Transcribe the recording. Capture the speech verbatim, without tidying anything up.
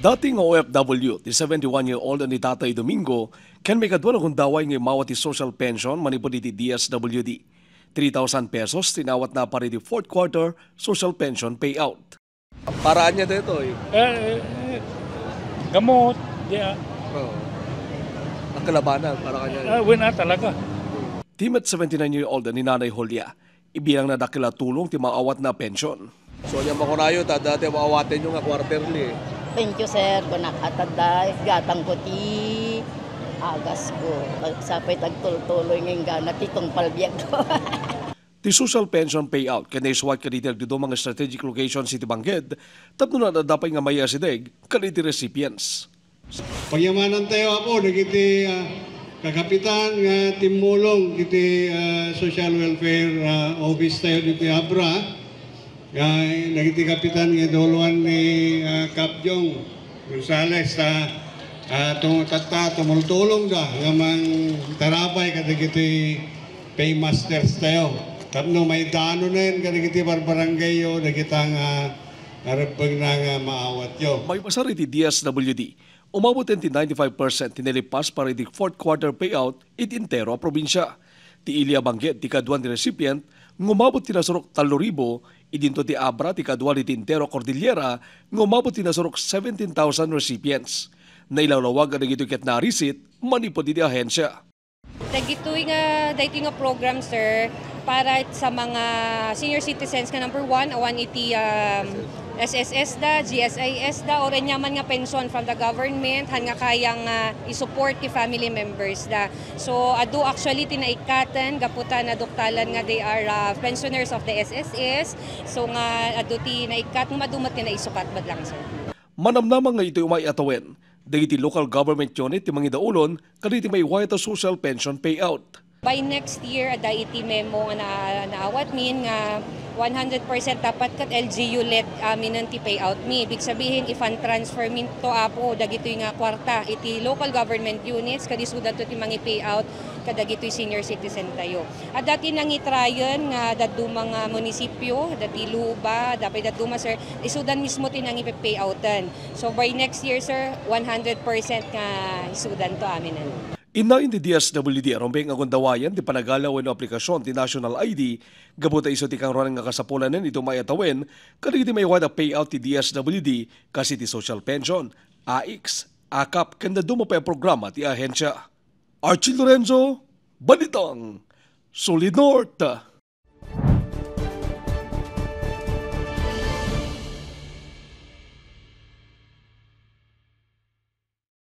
Dati nga O F W ti seventy-one-year-old a ni Tatay Domingo ken maikadua a gundaway nga immawat ti social pension manipud iti D S W D. Three thousand pesos ti inawatna para iti fourth quarter social pension payout. Para ania daytoy? Eh, eh, gamot, di ah, Oo. Ang kalabanan para kanya. ah, wala talaga. Ti met seventy-nine-year-old a ni Nanay Julia, ibilangna dakkel a tulong ti maawatna a pension. So, ania makunayo, ta dati maawatenyo nga quarterly. Thank you, sir. Kunak atad da, gatangko ti agas ko. Sapay tagtultuloy nga inggana ti tungpal biag ko. Ti social pension payout ket naisuat kaditi agduduma nga strategic locations iti Bangged tapno naadda pay nga maiasideg kaditi recipients. Pagyamanantayo, Apo, dagiti ah, kakapitan nga timmulong iti ah, social welfare ah, office tayo diti Abra. Nga dagiti kapitan nga iduluan ni ah, Kap Jong Gonzales ta ah, tum- tatta tumultulong da nga mangtarabay kadagiti paymasters tayo. Tapno maidanonen kadagiti barbarangayyo dagita nga narebbengna nga maawatyo. Maipasar iti D S W D, umabot ti ninety-five percent ti nalipas para iti fourth quarter payout iti entero a probinsia. Ti ili a Bangged ti kaduan ti recipient nga umabot ti nasurok tallo ribu, idinto ti Abra ti kaduan iti entero a Cordillera nga umabot ti nasurok seventeen thousand recipients. Nailawlawag a dagitoy ket narisit manipud iti ahensia. Dagitoy nga, daytoy nga program, sir, para sa mga senior citizens nga number one, awan iti um, S S S da, G S I S da, or anya man nga pension from the government, han nga kayang uh, isupport ti family members da. So, adu actually ti naikkaten, gapu ta naduktalan nga they are uh, pensioners of the S S S. So, nga adu ti naikkat, nga adu met ti naisukat, badlang, sir. Manamnama nga iti umay a tawen, dagiti local government unit ti mangidaulon kadagiti maiwayat a social pension payout. By next year, adda iti memo nga na, naawatmin nga one hundred percent dapat ket L G U led aminen ti payout mi. Ibig sabihin, i-fund transfer min to, Apo, dagitoy nga kwarta iti local government units, kadi sudanto ti mangi-payout kadagitoy senior citizen tayo. Adda ti nangitrayen nga dadduma nga munisipyo, dati Luba, dapay dadduma, sir, isudan mismo ti nangi-payouten. So by next year, sir, one hundred percent nga isudan to aminen. Innayon ti D S W D a rumbeng a gundawayan ti panagala wenno aplikasyon ti National I D gapu ta isu ti kangrunaan nga kasapulanen iti umay a tawen kadagiti maiwayat a payout ti D S W D kas iti social pension, A I C S, A K A P, ken dadduma pay a programa ti ahensia. Archie Lorenzo, Balitang Solid North.